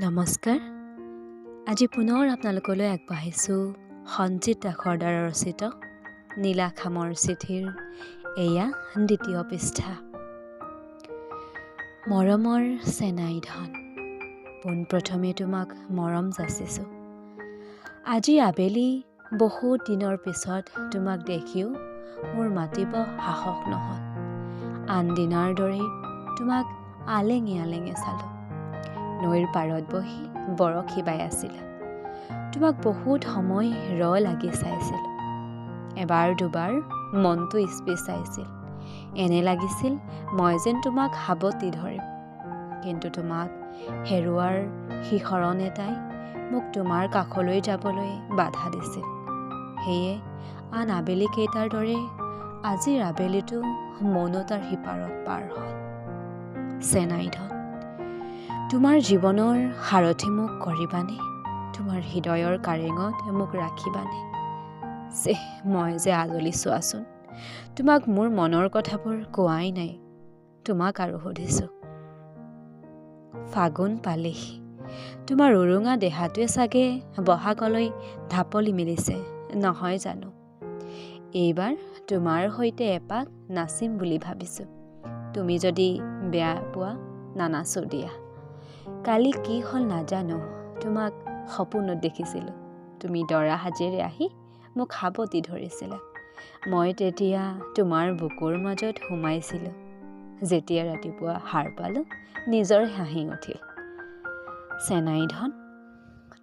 নমস্কাৰ। আজি পুনৰ আপোনালোকলৈ আগবাঢ়িছোঁ সঞ্জিত দাসৰ দ্বাৰা ৰচিত নীলা খামৰ চিঠিৰ এয়া দ্বিতীয় পৃষ্ঠা। মৰমৰ চেনাই ধন, পোনপ্ৰথমে তোমাক মৰম যাচিছোঁ। আজি আবেলি বহুত দিনৰ পিছত তোমাক দেখিও মোৰ মাতিব সাহস নহ'ল। আন দিনাৰ দৰেই তোমাক আলেঙে আলেঙে চালোঁ। নৈৰ পাৰত বহি বৰশী বাই আছিলা। তোমাক বহুত সময় ৰ লাগি চাইছিলোঁ। এবাৰ দুবাৰ মনটো ইচপিচাইছিল। এনে লাগিছিল মই যেন তোমাক সাৱটি ধৰিম। কিন্তু তোমাক হেৰুৱাৰ শিহৰণ এটাই মোক তোমাৰ কাষলৈ যাবলৈ বাধা দিছিল। সেয়ে আন আবেলিকেইটাৰ দৰে আজিৰ আবেলিটো মৌনতাৰ সিপাৰত পাৰ হ'ল। চেনাই ধন, তোমাৰ জীৱনৰ সাৰথি মোক কৰিবানে? তোমাৰ হৃদয়ৰ কাৰেঙত মোক ৰাখিবানে? চেহ, মই যে আজলি চোৱাচোন, তোমাক মোৰ মনৰ কথাবোৰ কোৱাই নাই, তোমাক আৰু সুধিছোঁ। ফাগুন পালেহি। তোমাৰ উৰুঙা দেহাটোৱে চাগে বহাগলৈ ঢাপলি মেলিছে, নহয় জানো? এইবাৰ তোমাৰ সৈতে এপাক নাচিম বুলি ভাবিছোঁ। তুমি যদি বেয়া পোৱা নানাচো দিয়া। কালি কি হ'ল নাজানো, তোমাক সপোনত দেখিছিলোঁ। তুমি দৰা সাজেৰে আহি মোক সাৱটি ধৰিছিলা। মই তেতিয়া তোমাৰ বুকুৰ মাজত সোমাইছিলোঁ। যেতিয়া ৰাতিপুৱা সাৰ পালোঁ, নিজৰ হাঁহি উঠিল। চেনাই ধন,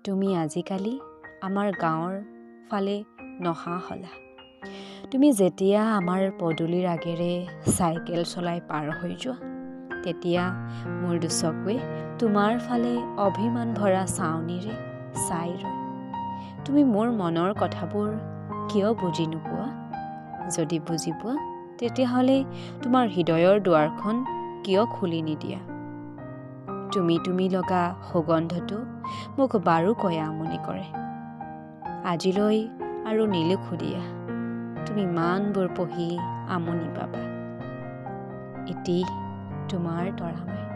তুমি আজিকালি আমাৰ গাঁৱৰ ফালে নহা হ'লা। তুমি যেতিয়া আমাৰ পদূলিৰ আগেৰে চাইকেল চলাই পাৰ হৈ যোৱা, তেতিয়া মোৰ দুচকুৱে তোমাৰ ফালে অভিমান ভৰা চাৱনিৰে চাই ৰয়। তুমি মোৰ মনৰ কথাবোৰ কিয় বুজি নোপোৱা? যদি বুজি পোৱা, তেতিয়াহ'লে তোমাৰ হৃদয়ৰ দুৱাৰখন কিয় খুলি নিদিয়া? তুমি তুমি লগা সুগন্ধটো মোক বাৰুকৈয়ে আমনি কৰে। আজিলৈ আৰু নিলিখোঁ দিয়া, তুমি ইমানবোৰ পঢ়ি আমনি পাবা। ইতি তোমাৰ তৰামাই।